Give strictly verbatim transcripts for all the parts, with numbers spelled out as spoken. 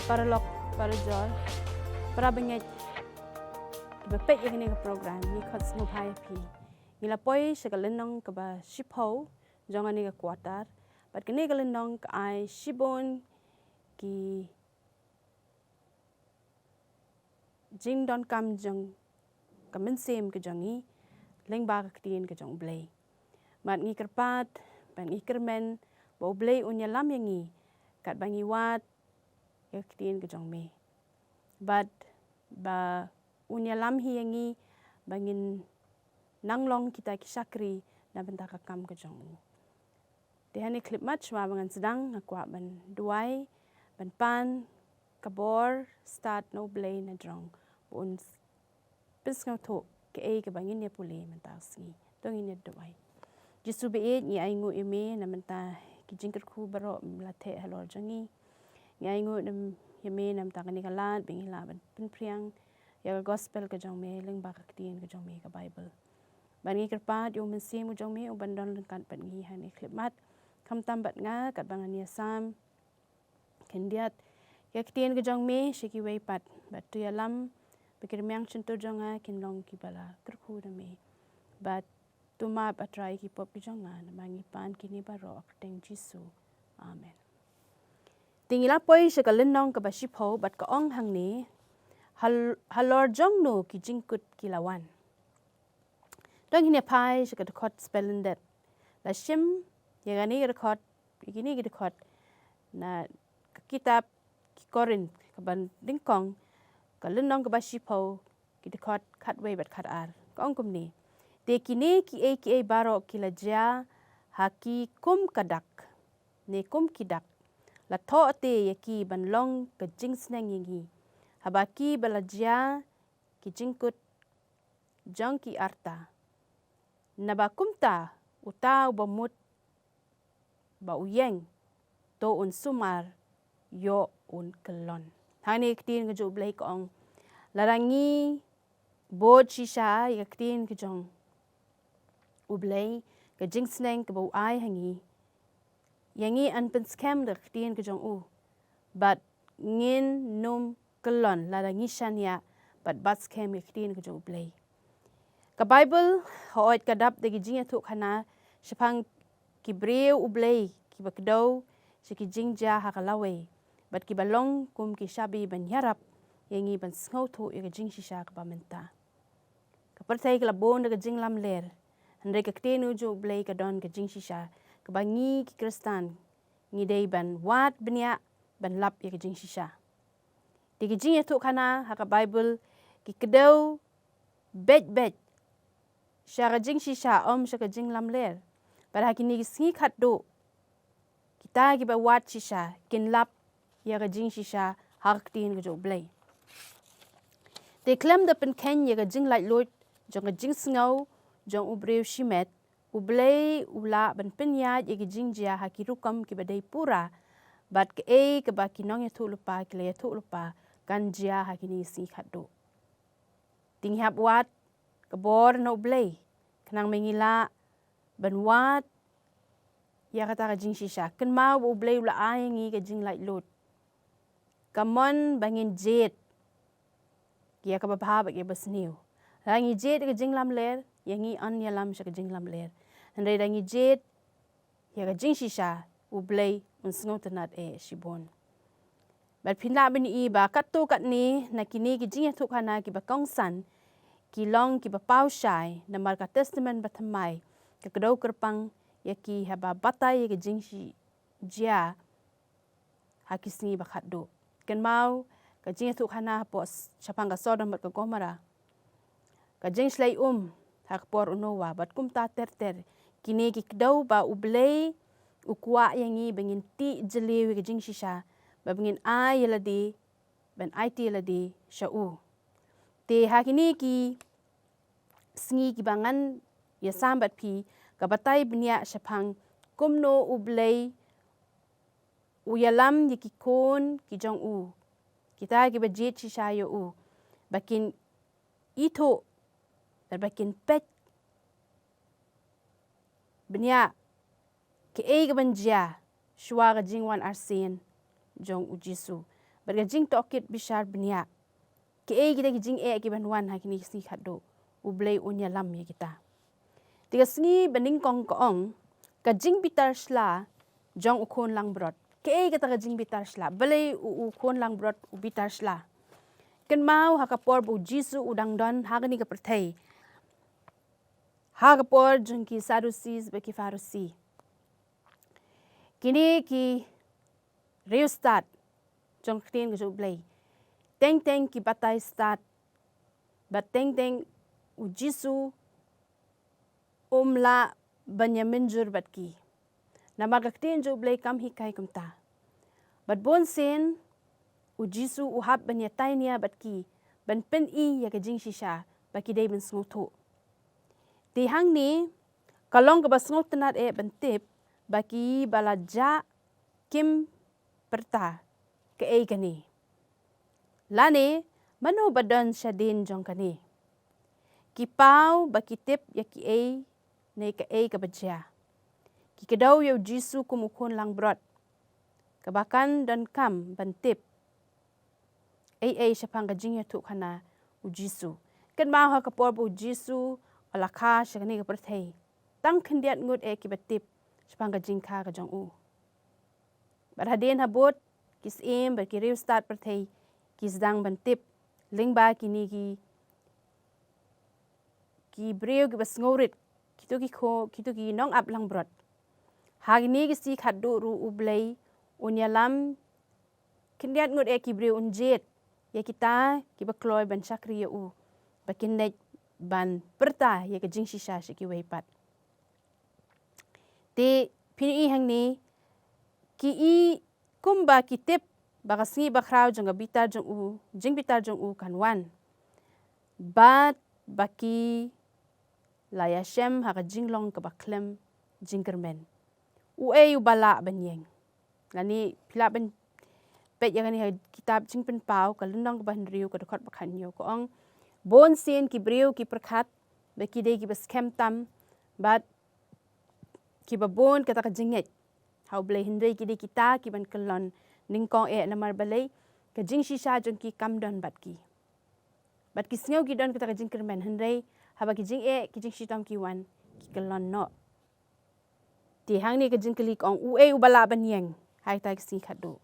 Paralok, parajor, para bangeit, kiba peit ïa kane ka program, ngi khot sngewbha ïa phi. Ngi la poi sha ka lynnong kaba shiphew jong kane ka quarter, bad kane ka lynnong ka ai shibun ki jingdonkam jong ka mynsiem ka jong ngi lyngba ka ktien ka jong U Blei. Bad ngi kyrpad, bad ngi kyrmen ba U Blei un ïalam ïa ngi katba ngi wad ïa ka ktien ka jong me. Bad ba un ïalam hi ïa ngi ba ngin nang long kita ki shakri na bynta ka kam ka jong u. Te ha kane ka khyllipmat shuwa ba ngan sdang nga kwah ban duwai, ban pan ka bor stad na U Blei na jrong ba un pynsngewthuh kaei kaba ngin ïa pule mynta ka sngi. To ngin ïa duwai. Jisu ba ïeit, ngi ainguh ïa me na bynta ki jingkyrkhu baroh ba la theh halor jong ngi. Ngi ainguh ïa me na bynta kane ka lad ba ngi lah ban pynphriang ïa ka gospel ka jong me lyngba ka ktien ka jong me ka Baibl. Bad ngi kyrpad ïa u Mynsiem u jong me u ban don ryngkat bad ngi ha kane ka khyllipmat, khamtam bad nga katba ngan ïasam khyndiat ïa ka ktien ka jong me sha kiwei pat, bad to ïalam ba ki rmiang shyntur jong nga kin long kiba la kyrkhu da me. Bad to map, A Trai, ïa ki pop ki jong nga, namar ngi pan kine baroh ha ka kyrteng Jisu. Amen. Te ngi la poi sha ka lynnong kaba shiphew bad ka ong hangne, hal-, halor jong no ki jingkut ki la wan. To ngin ïa phai sha ka dkhot spelling date. La shim ïa kane ka dkhot, ïa kine ki dkhot na ka kitab ki Korinth kaba nyngkong, ka lynnong kaba shiphew, ki dkhot khatwei bad khatar. Ka ong kumne: Te kine kiei kiei baroh ki la jia ha ki kum ka dak, ne kum ki dak. La thoh te ïa ki ban long ka jingsneng ïa ngi, haba ki ba la jia ki jingkut jong ki arta. Naba kumta uta uba mut ba u ïeng, to un sumar ïoh un kyllon. Hangne ka ktien ka jong U Blei ka ong, lada ngi bud shisha ïa ka ktien ka jong U Blei, ka jingsneng kaba u ai ha ngi, ïa ngi yn pynskhem da ka ktien ka jong u, bad ngin nym kyllon lada ngi shaniah bad bat skhem ïa ka ktien ka jong U Blei. Ka Baibl hooid ka dap da ki jingïathuhkhana shaphang ki briew U Blei kiba kdew sha ki jingjia ha ka lawei, bad kiba long kum ki shabi ban ïarap ïa ngi ban sngewthuh ïa ka jingshisha kaba mynta. Ka pyrthei ka la bun da ka jinglamler, hynrei ka ktien ka jong U Blei ka don ka jingshisha, kaba ngi ki Khristan ngi dei ban wad bniah ban lap ïa ka jingshisha. Te ki jingïathuhkhana ha ka Baibl ki kdew beit beit sha ka jingshisha, ym sha ka jinglamler. Bad ha kine ki sngi khatduh, kita kiba wad shisha kin lap ïa ka jingshisha ha ka ktien ka jong U Blei. Te khlem da pynkheiñ ïa ka jinglaitluid jong ka jingsngew jong u briew shimet, U Blei u lah ban pynïaid ïa ka jingjia ha ki rukom kiba dei pura, bad kaei kaba ki nongïathuhlypa ki la ïathuhlypa kan jia ha kine ki sngi khatduh. Te ngi hap wad ka bor na U Blei khnang ba ngi lah ban wad ïa kata ka jingshisha. Kynmaw ba U Blei u la ai ïa ngi ka jinglaitluid. Ka mon ba ngin jied ïa kaba bha bad ïa kaba sniew. Lada ngi jied ïa ka jinglamler, ïa ngi yn ïalam sha ka jinglamler. Hynrei lada ngi jied ïa ka jingshisha, U Blei un sngewtynnad eh shibun. Bad phin lah ban ïohi ba katto katne na kine ki jingïathuhkhana kiba kongsan ki long kiba paw shai, namar ka Testament Bathymmai ka kdew kyrpang ïa ki haba batai ïa ka jingshi-, jia ha ki sngi ba khatduh. Kynmaw ka jingïathuhkhana hapoh s-, shaphang ka Sodom bad ka Gomorrah, ka jingshlei um ha ka por u Noah, bad kumta ter ter. Kine ki kdew ba U Blei u kwah ïa ngi ba ngin tih jylliew ïa ka jingshisha, ba ngin ai ïa lade, ban aiti ïa lade sha u. Te ha kine ki sngi kiba ngan ïasam bad phi, ka batai bniah shaphang kumno U Blei u ïalam ïa ki khun ki jong u, kita kiba jied shisha ïa u, ba kin ithuh, bad ba kin peit bniah kaei kaban jia shuwa ka jingwan arsien jong U Jisu. bad ka jingtohkit bishar bniah. Kiei kita ki jingeh kiban wan ha kine ki sngi khatduh, U Blei un ïalam ïa kita. Te ka sngi ba nyngkong ka ong, ka jingbitar shla jong u khun langbrot. Kiei kata ka jingbitar shla? Balei u, u khun langbrot u bitar shla? Kynmaw ha ka por ba U Jisu u dang don ha kane ka pyrthei, ha ka por jong ki Sadducees bad ki Pharisi, kine ki riewstad jong ka ktien ka jong U Blei, teng teng ki batai stad, bad teng teng U Jisu um lah ban ïa mynjur bad ki. Namar ka ktien jong U Blei kam hikai kumta. Bad bun sien U Jisu u hap ban ïa tai nia bad ki, ban pyni ïa ka jingshisha ba ki dei ban sngewthuh. Te hangne ka long kaba sngewtynnad eh ban tip ba kiba la jah kim pyrta kaei kane, lane mano ba don shadien jong kane. Ki paw ba ki tip ïa kiei ne kaei kaba jia. Ki kdew ïa U Jisu kum u khun langbrot, kaba kan donkam ban tip ei ei shaphang ka jingïathuhkhana U Jisu. Kynmaw ha ka por ba U Jisu u la kha sha kane ka pyrthei, tang khyndiat ngut eh kiba tip shaphang ka jingkha ka jong u. Bad hadien habud ki syiem bad ki riewstad pyrthei ki sdang ban tip lyngba kine ki, ki briew kiba sngewrit, kito ki kho, kito ki nongap langbrot. Ha kine ki sngi khatduh ruh U Blei un ïalam khyndiat ngut eh ki briew, un jied ïa kita kiba kloi ban shakri ïa u, ba kin leit ban pyrta ïa ka jingshisha sha kiwei pat. Te phin ïohi hangne, ki i kumba ki tip ba ka sngi bakhraw jong ka bitar jong u, jingbitar jong u kan wan. Bad ba ki la ïashem ha ka jinglong kaba khlem jingkyrmen. Uei uba lah ban ïeng? Lane phi lah ban peit ïa kane ha kitab Jingpynpaw, ka lynnong kaba hynriew, ka dkhot ba khathynñiew, ka ong, bun sien ki briew ki pyrkhat ba ki dei kiba skhem tam bad kiba bun kata ka jingngeit ha U Blei, hynrei ki dei kita kiban kyllon nyngkong eh. Namar balei? Ka jingshisha jong ki kam don bad ki. Bad ki sngew ki don kata ka jingkyrmen, hynrei haba ki jingeh, ki jingshitom ki wan, ki kyllon noh. Te hangne ka jingkylli ka ong, uei uba lah ban ïeng ha kita ki sngi khatduh?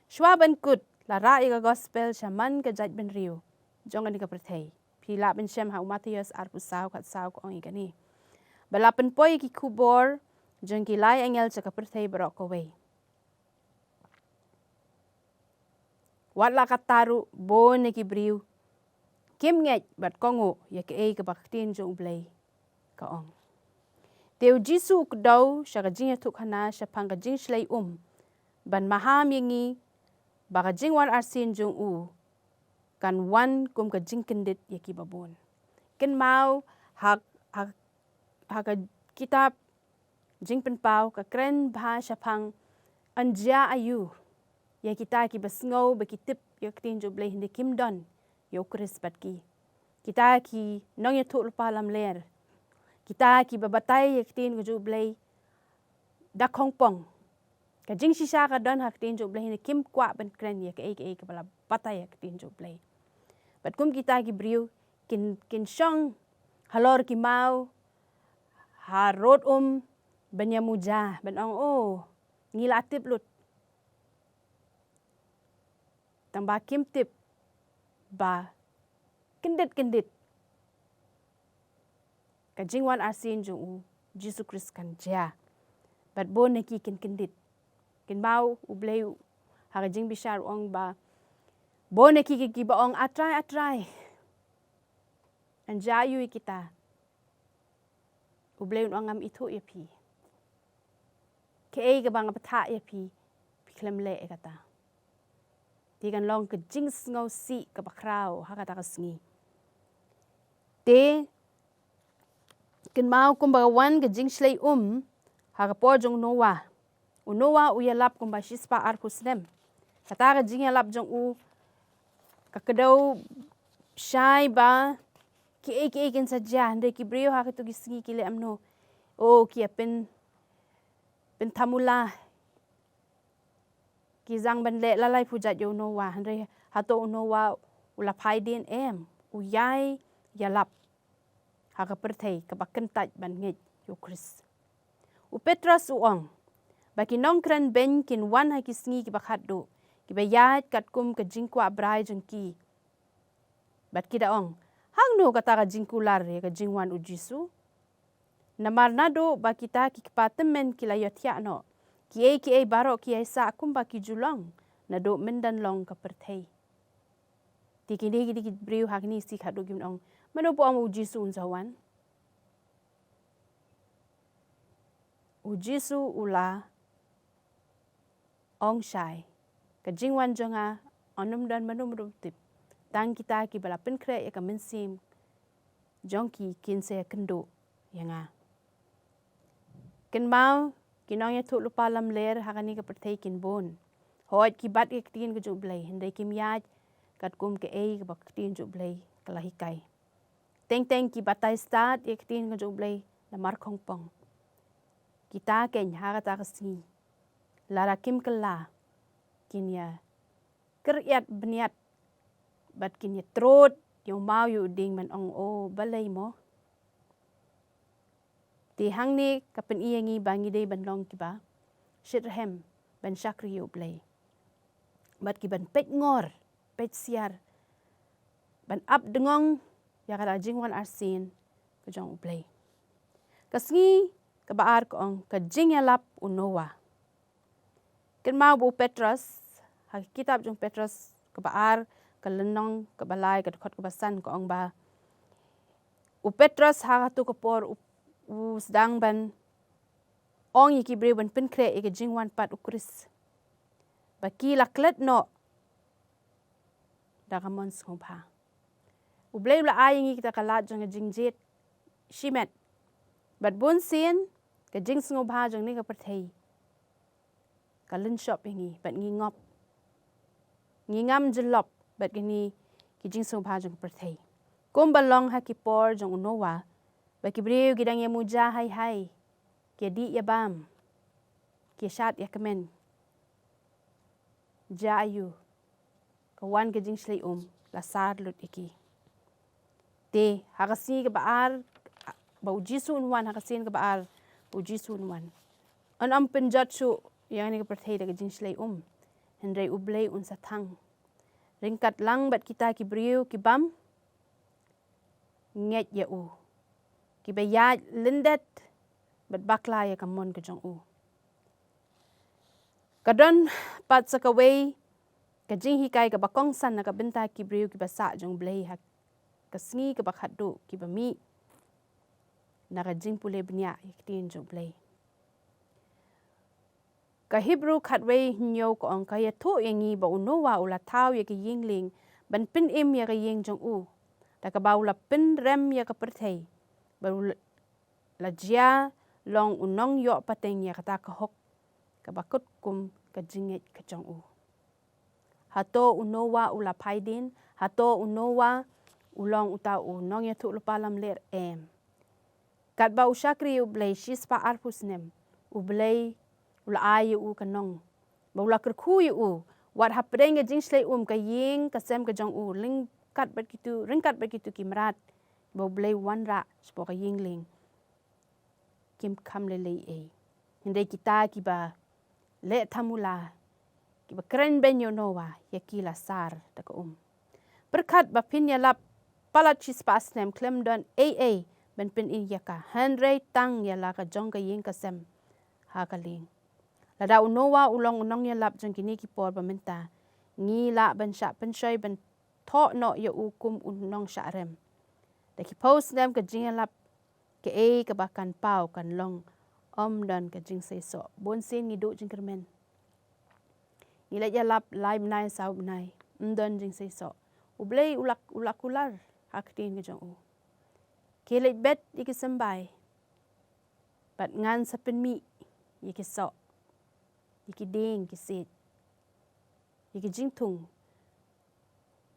Shuwa ban kut, la rah ïa ka gospel sha man ka jaitbynriew jong kane ka pyrthei. Phi lah ban shem ha u Mathaios arphew saw, khatsaw, ka ong ïa kane, ba la pynpoi ïa ki khubor jong ki lai angel sha ka pyrthei baroh kawei. Wat la katta ruh, bun na ki briew kim ngeit bad kohnguh ïa kaei kaba ka ktien jong U Blei ka ong. Te U Jisu u kdew sha ka jingïathuhkhana shaphang ka jingshlei um, ban maham ïa ngi ba ka jingwan arsien jong u kan wan kum ka jingkyndit ïa kiba bun. Kynmaw ha, ha, ha ka kitab Jingpynpaw ka kren bha shaphang yn jia aïu ïa kita kiba sngew ba ki tip ïa ka ktien jong U Blei hynrei kim don ïa U Khrist bad ki. Kita ki nongïathuhlypa lamler, kita kiba batai ïa ka ktien ka jong U Blei da khongpong. Ka jingshisha ka don ha ka ktien jong U Blei hynrei kim kwah ban kren ïa kaei kaei kaba la batai ha ka ktien jong U Blei. Bad kum kita ki briew kin, kin shong halor ki maw, harud um, ban ïa muja, ban ong, oh, ngi la tip lut. Tangba kim tip ba kyndit kyndit ka jingwan arsien jong U Jisu Khrist kan jia. Bad bun na ki kin kyndit. Kynmaw U Blei ha ka jingbishar u ong ba bun na ki ki, kiba ong, A Trai, A Trai, yn jia aïu ïa kita? U Blei un ong, ngam ithuh ïa phi. Kaei kaba nga batai ïa phi, phi khlem leh ïa kata. Te kan long ka jingsngewsih kaba khraw ha kata ka sngi. Te kynmaw kumba ka wan ka jingshlei um ha ka por jong u Noah. U Noah u ïalap kumba shispah arphew snem. Kata ka jingïalap jong u ka kdew shai ba kiei kiei kin sa jia, hynrei ki briew ha kito ki sngi ki leh kumno? Oh, ki ïa pyn, pyntham u la. ki zang ban leh la laiphew jait ïa u Noah, hynrei hato u Noah u la phai dien? Em, u ïai ïalap ha ka pyrthei kaba kyntait ban ngeit ïa u Khrist. U Petros u ong ba ki nongkren beiñ kin wan ha ki sngi kiba khatduh, kiba ïaid katkum ka jingkwah brai jong ki. Bad ki da ong, hangno kata ka jingkular ïa ka jingwan u Jisu? Namar naduh ba kita ki kpa tymmen ki la ïohthiah noh, kiei kiei baroh ki ïai sah kumba ki ju long naduh myndan long ka pyrthei. Te kine ki dei ki briew ha kine ki sngi khatduh kin ong, mano ba ong u Jisu un sa wan? U Jisu u la ong shai, ka jingwan jong nga, ym don mano mano ba tip, tang kita kiba la pynkhreh ïa ka mynsiem jong ki kin sa ïakynduh ïa nga. Kynmaw, ki nongïathuhlypa lamler ha kane ka pyrthei kin bun. Hooid, ki bat ïa ka ktien ka jong U Blei, hynrei kim ïaid katkum kaei kaba ka ktien jong U Blei ka la hikai. Teng teng ki batai stad ïa ka ktien ka jong U Blei namar khongpong. Kita keiñ ha kata ka sngi, lada kim kylla, kin ïa kyrïat bniat bad kin ïa trud ïa u maw ïa u dieng ban ong, o balei mo. Te hangne ka pyni ïa ngi ba ngi dei ban long kiba shitrhem ban shakri ïa U Blei, bad kiban peit ngor, peit siar, ban ap dngong ïa kata ka jingwan arsien ka jong U Blei. Ka sngi kaba ar ka ong, ka jingïalap u Noah. Kynmaw ba u Petros, ha ka kitab jong u Petros kaba ar, ka lynnong kaba lai, ka dkhot kaba san, ka ong ba u Petros ha kato ka por u, u sdang ban ong ïa ki briew ban pynkhreh ïa ka jingwan pat u Khrist, ba ki la klet noh da ka mon sngewbha. U Blei u la ai ïa ngi kita ka lad jong ka jingjied shimet, bad bunsien ka jingsngewbha jong kane ka pyrthei ka lynshop ïa ngi bad ngi ngop, ngi ngam jyllop bad kine ki jingsngewbha jong ka pyrthei. Kumba long ha ki por jong u Noah, ba ki briew ki dang ïa muja hai hai, ki ïa dih ïa bam, ki ïa shad ïa kmen. Jia aiu, ka wan ka jingshlei um la sar lut ïa ki. Te ha ka sngi kaba ar ba u Jisu un wan, ha ka sien kaba ar ba u Jisu un wan, un ym pynjot shuh ïa kane ka pyrthei da ka jingshlei um, hynrei U Blei un sa thang ryngkat lang bad kita ki briew ki bym ngeit ïa u, kiba ïaid lyndet bad bakla ïa ka mon ka jong u. Ka don pat sa kawei ka jinghikai kaba kongsan na ka bynta ki briew kiba sah jong U Blei ha ka sngi kaba khatduh, kiba mih na ka jingpule bniah ïa ka ktien jong U Blei. Ka Hebru khatwei hynñiew ka ong, ka ïathuh ïa ngi ba u Noah u la thaw ïa ka ïing lieng ban pynim ïa ka ïing jong u, da kaba u la pynrem ïa ka pyrthei, bad u la, la jia long u nongïoh pateng ïa kata ka hok kaba kut kum ka jingngeit ka jong u. Hato u Noah u la phai dien? Hato u Noah u long uta u nongïathuhlypa lamler? Em. Katba u shakri U Blei shispah arphew snem, U Blei u la ai ïa u ka nong, ba u la kyrkhu ïa u, wat hapdeng ka jingshlei um, ka ïing ka sem ka jong u, ryngkat bad kito, ryngkat bad kito ki mrad ba U Blei u wanrah shapoh ka ïing lieng, kim kham lei lei ei. Hynrei kita kiba leh thamula, kiba kren beiñ ïa u Noah, ïa ki la sar da ka um. Pyrkhat ba phin ïalap palat shispah snem khlem don ei ei ban pyni ïa ka, hynrei tang ïa la ka jong ka ïing ka sem ha ka lieng. Lada u Noah u long u nongïalap jong kine ki por ba mynta, ngi lah ban shah pynshoi ban thoh noh ïa u kum u nongshah rem. Da ki phew snem ka jingïalap, kaei kaba kan paw kan long, ym don ka jingseisoh. Bun sien ngi duh jingkyrmen, ngi leit ïalap lai bnai saw bnai, ym don jingseisoh. U Blei u la, u la kular ha ka ktien ka jong u. Ki leit bet ïa ki symbai, bad ngan sa pynmih ïa ki soh, ïa ki dieng ki siej, ïa ki jingthung,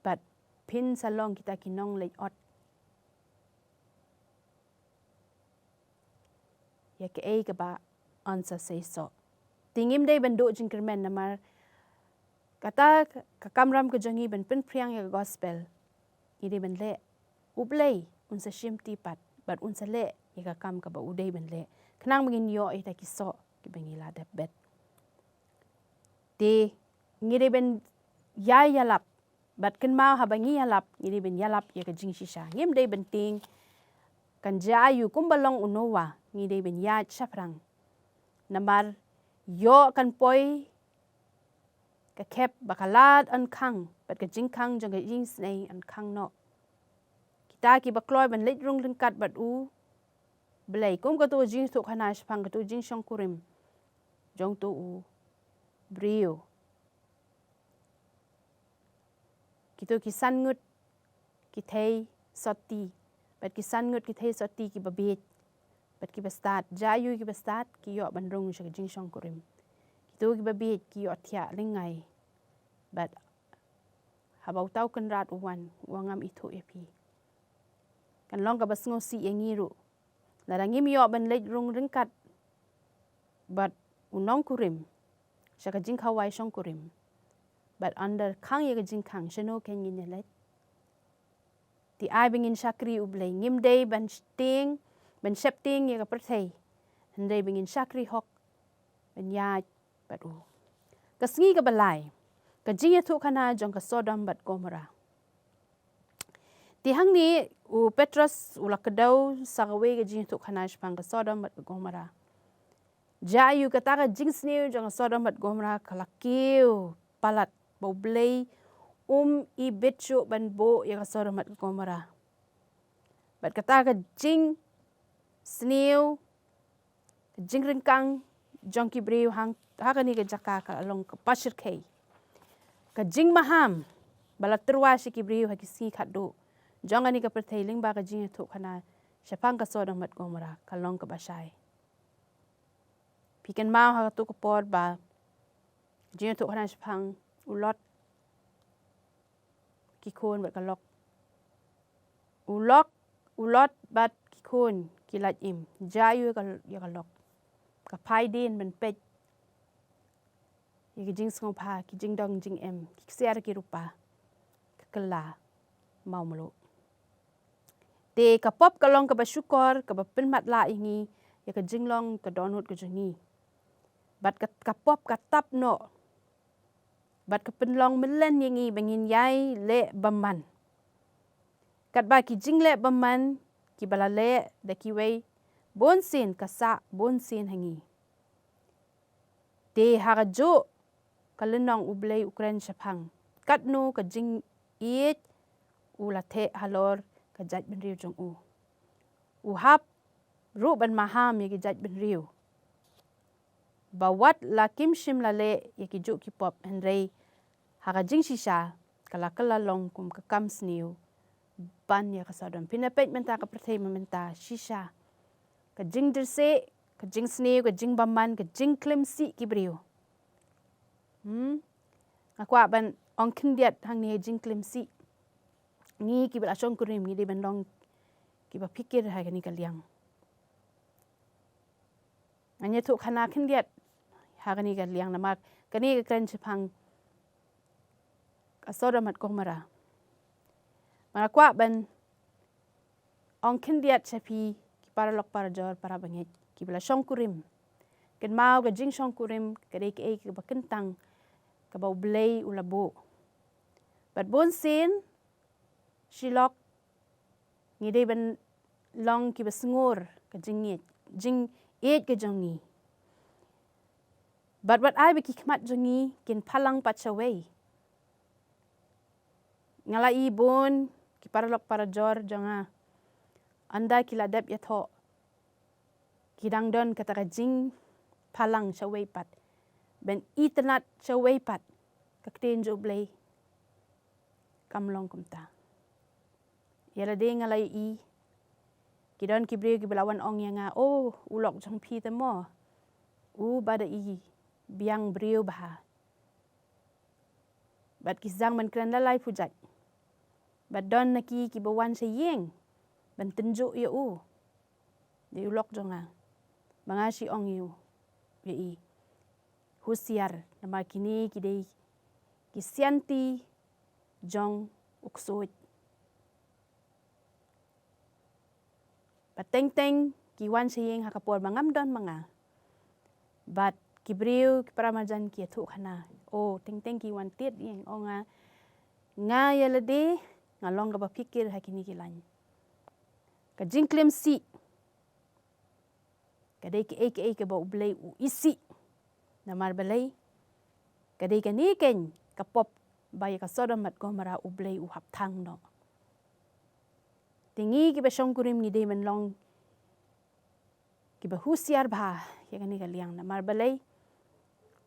bad phin sa long kita ki nongleit ot. Ïa kaei kaba yn sa seisoh. Te ngim dei ban duh jingkyrmen namar Kata ka kamram ka jong ngi ban pynphriang ïa ka gospel, ngi dei ban leh. U Blei un sa shimti pat bad un sa leh ïa ka kam kaba u dei ban leh, khnang ba ngin ïoh ïa kita ki soh kiba ngi la dep bet. Te ngi dei ban ïai ïalap, bad kynmaw haba ngi ïalap ngi dei ban ïalap ïa ka jingshisha. Ngim dei ban tieng kan jia aïu, kumba long u Noah ngi dei ban ïaid shaphrang. Namar ïoh kan poi ka khep ba ka lad yn khang, bad ka jingkhang jong ka jingisynei yn khang noh. Kita kiba kloi ban leit rung ryngkat bad u Blei, kum kato ka jingïathuhkhana shaphang kato ka jingshongkurim jong uto u briew. Kito ki san ngut ki thei sotti, bad ki san ngut ki thei sotti kiba bieit bad kiba stad. Jia aïu kiba stad? Ki ïoh ban rung sha ka jingshongkurim. Kito kiba bieit ki ïoh thiah lyngngai. Bad haba uta u Kynrad u wan, u ong, ngam ithuh ïa phi. Kan long kaba sngewsih ïa ngi ruh lada ngim ïoh ban leit rung ryngkat bad u nongkurim sha ka jingkhawai shongkurim, bad ynda khang ïa ka jingkhang, shano kein ngin ïaleit? Te ai ba ngin shakri U Blei, ngim dei ban tieng, ban sheptieng ïa ka pyrthei, hynrei ba ngin shakri hok ban ïaid bad u. Ka sngi kaba lai, ka jingïathuhkhana jong ka Sodom bad Gomorrah. Te hangne u Petros u la kdew sa kawei ka jingïathuhkhana shaphang ka Sodom bad ka Gomorrah. Jia aïu, kata ka jingsniew jong ka Sodom bad Gomorrah ka la kiew palat ba U Blei um ibit shuh ban buh ïa ka Sodom bad ka Gomorrah. Bad kata ka jingsniew, ka jingryngkang jong ki briew hang, ha kane ka jaka ka la long kaba shyrkhei. Ka jingmaham ba la tyrwa sha ki briew ha ki sngi khatduh jong kane ka pyrthei lyngba ka jingïathuhkhana shaphang ka Sodom bad Gomorrah ka long kaba shai. Phi kynmaw ha kato ka por ba jingïathuhkhana shaphang u Lot, ki khun bad ka lok. U lok, u Lot bad ki khun ki lait im. Jia aïu ïa ka, ïa ka lok? Ka phai dien ban peit ïa ki jingsngewbha, ki jingdong jingem, ki ksiar ki rupa, ka kylla mawmluh. Te ka pop ka long kaba shukor, kaba pynmatlah ïa ngi ïa ka jinglong ka dohnud ka jong ngi. Bad ka, ka pop ka tap noh bad ka pynlong mlien ïa ngi ba ngin ïai leh bymman. Katba ki jingleh bymman kiba la leh da kiwei, bunsien ka sah bunsien ha ngi. Te ha kajuh ka lynnong U Blei u kren shaphang katno ka jingïeit u la theh halor ka jaitbynriew jong u. U hap ruh ban maham ïa ki jaitbynriew ba wat la kim shym la leh ïa kijuh ki pop, hynrei ha ka jingshisha ka la kylla long kum ka kam sniew ban ïa ka Sodom. Phin ïa peit mynta ka pyrthei mynta, shisha ka jingdyrsieh, ka jingsniew, ka jingbymman, ka jingkhlem sih ki briew. Hmm? Nga kwah ban ong khyndiat hangne, jingkhlem sih. Ngi kiba la shongkurim ngi dei ban long kiba phikir ha kane ka liang. Ngan ïathuhkhana khyndiat ha kane ka liang namar kane ka kren shaphang ka Sodom bad Gomorrah. Bad nga kwah ban ong khyndiat sha phi ki paralok parajor parabangeit kiba la shongkurim. Kynmaw, ka jingshongkurim ka dei kaei kaba kyntang kaba U Blei u la buh. Bad bunsien shi lok ngi dei ban long kiba sngur ka jingïeit, jingïeit ka jong ngi. Bad wat ai ba ki khmat jong ngi kin phalang pat shawei. Nga la ïohi bun ki paralok parajor jong nga, ynda ki la dep ïathoh, ki dang don kata ka jingphalang shawei pat, ban itynnad shawei pat ka ktien jong U Blei. Kam long kumta. Ïa lade nga la ïohi ki don ki briew kiba la wan ong ïa nga, "Oh, u lok jong phi te mo, u ba da i biang briew bha." Bad ki sdang ban kren la laiphew jait. Bad don na ki kiba wan sha ïing ban tynjuh ïa u. Dei u lok jong nga. Ba nga shu ong ïa u, ïa i, husiar, namar kine ki dei ki sianti jong u ksuid. Ba teng teng ki wan sha ïing ha ka por ba ngam don ma nga. Bad ki briew, ki para marjan ki ïathuh khana. O, teng teng ki wan tied ïing, o nga, nga ïa lade nga long kaba phikir ha kine ki lain. Ka jingklim sih ka dei kiei kiei kaba U Blei u isih. Namar balei? Ka dei kane keiñ ka pop ba ïa ka Sodom bad Gomorrah U Blei u hap thang noh. Te ngi kiba shongkurim ngi dei ban long kiba husiar bha ïa kane ka liang, namar balei?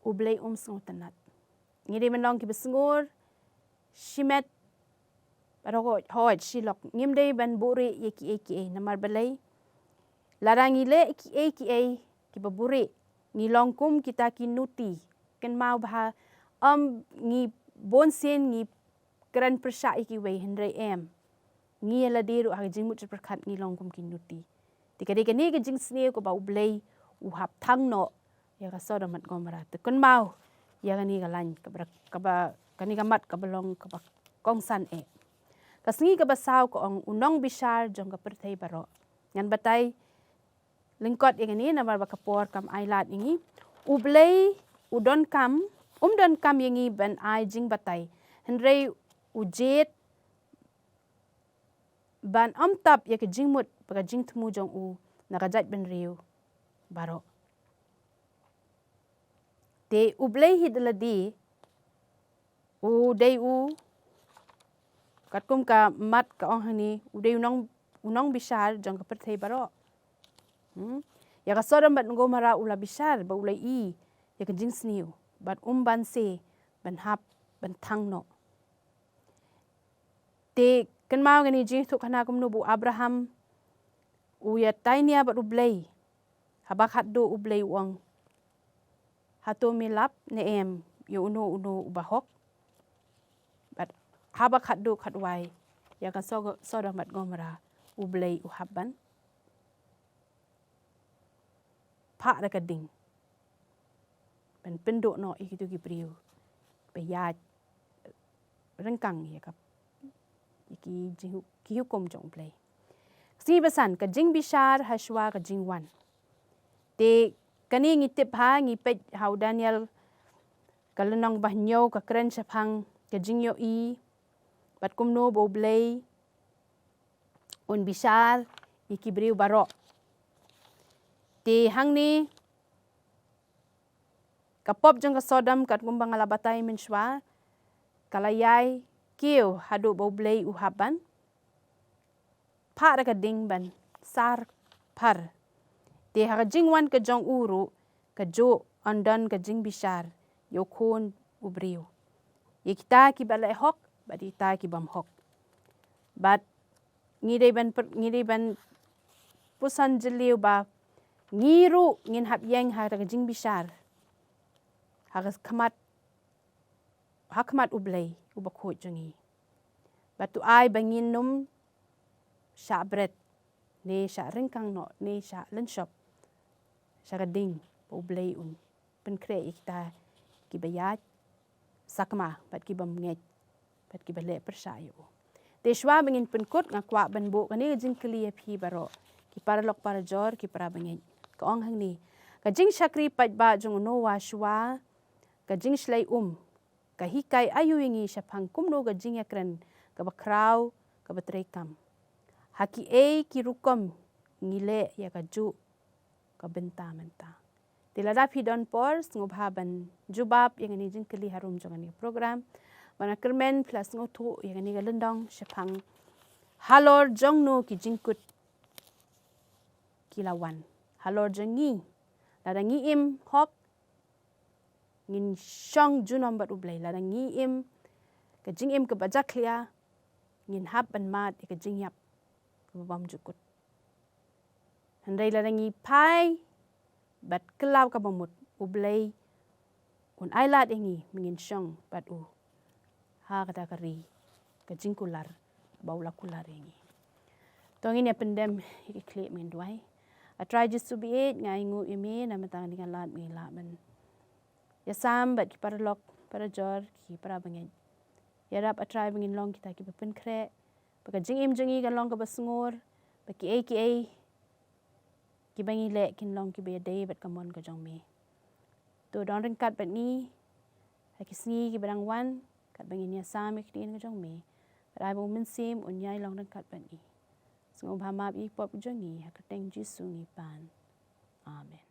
U Blei um sngewtynnat. Ngi dei ban long kiba sngur shimet, bad hooid, hooid, shi lok. Ngim dei ban buhrieh ïa kiei kiei, namar balei? Lada ngi leh kiei kiei kiba buhrieh, ngi long kum kita ki nuti. Kynmaw bha, ym ngi bun sien ngi kren pyrshah ïa kiwei, hynrei em, ngi ïa lade ruh ha ka jingmut jingpyrkhat ngi long kum ki nuti. Te ka dei kane ka jingsniew kaba U Blei u hap thang noh ïa ka Sodom bad Gomorrah. Te kynmaw ïa kane ka lain kaba, kaba, kane ka mat kaba long kaba kongsan eh. Ka sngi kaba saw ka ong, u nongbishar jong ka pyrthei baroh. Ngan batai lyngkot ïa kane namar ba ka por kam ailad ïa ngi. U Blei u donkam, um donkam ïa ngi ban ai jingbatai, hynrei u jied ban ym tap ïa ka jingmut bad ka jingthmu jong u na ka jaitbynriew baroh. Te U Blei hi da lade u dei u, katkum ka mat ka ong hangne, u dei u nong, u nongbishar jong ka pyrthei baroh. Hmm? Ïa ka Sodom bad Gomorrah u la bishar bad u la ïohi ïa ka jingsniew, bad um banse ban hap ban thang noh. Te kynmaw kane ka jingïathuhkhana kumno ba u Abraham u ïatainia bad U Blei. Haba khatduh U Blei u ong, hato me lap ne em ïa uno uno uba hok? Bad haba khatduh khatwai, ïa ka So-, Sodom bad Gomorrah U Blei u hap ban phah da ka ding ban pynduh noh ïa kito ki briew ba ïaid ryngkang ïa ka, ïa ki jinghu-, ki hukum jong U Blei. Sngi ba san, ka jingbishar ha shuwa ka jingwan. Te kane ngi tip ha, ngi peit ha u Daniel ka lynnong ba hynñiew, ka kren shaphang ka jingïohi bad kumno ba U Blei un bishar ïa ki briew baroh. Te hangne ka pop jong ka Sodom, katkum ba nga la batai mynshuwa, ka la ïai kiew haduh ba U Blei u hap ban phah da ka ding ban sar phar. Te ha ka jingwan ka jong u ruh, kajuh yn don ka jingbishar ïa u Khun u briew, ïa kita kiba leh hok bad ïa kita ki bym hok. Bad ngi dei ban per-, ngi dei ban puson jylliew ba ngi ruh ngin hap ïeng ha ka jingbishar ha ka khmat, ha khmat U Blei uba khuid jong ngi. Bad to ai ba ngin ym shah bret, ne shah ryngkang noh, ne shah lynshop sha ka ding ba U Blei un pynkhreh ïa kita kiba ïaid sakma bad ki bym ngeit bad kiba leh pyrshah ïa u. Te shuwa ba ngin pynkut, nga kwah ban buh kane ka jingkylli ïa phi baroh, ki paralok parajor, ki para bangeit. Ka ong hangne, ka jingshakri paidbah jong u Noah shuwa ka jingshlei um ka hikai aïu ïa ngi shaphang kumno ka jingïakren kaba khraw, kaba treikam? Ha kiei ki rukom ngi leh ïa kajuh ka bynta mynta? Te lada phi don por, sngewbha ban jubab ïa kane ka jingkylli harum jong kane ka program. Bad nga kyrmen phi la sngewthuh ïa kane ka lyndong shaphang halor jong no ki jingkut ki la wan. Halor jong ngi, lada ngi im hok, ngin shong junom bad U Blei. Lada ngi im ka jingim kaba jakhlia, ngin hap ban mad ïa ka jingïap kaba bymjukut. Hynrei lada ngi phai bad kylla kaba mut, U Blei un ailad ïa ngi ba ngin shong bad u ha kata ka ri ka jingkular ba u la kular ïa ngi. To ngin ïa pyndem ïa ki khlieh, ngin duwai. A Trai Jisu baieit, nga ainguh ïa me namar kane ka lad ba ngi lah ban ïasam bad ki paralok para jor ki para bangeit. Ïarap, A Trai, ba ngin long kita kiba pynkhreh, ba ka jingim jong ngi kan long kaba sngur, ba kiei kiei kiba ngi leh kin long kiba ïadei bad ka mon ka jong me. To don ryngkat bad ngi ha ki sngi kiba dang wan, katba ngin ïasam ïa ka ktien ka jong me. Bad ai ba U Mynsiem un ïai long ryngkat bad ngi. Sngewbha map ïa ki pop jong ngi, ha ka kyrteng Jisu ngi pan. Amen.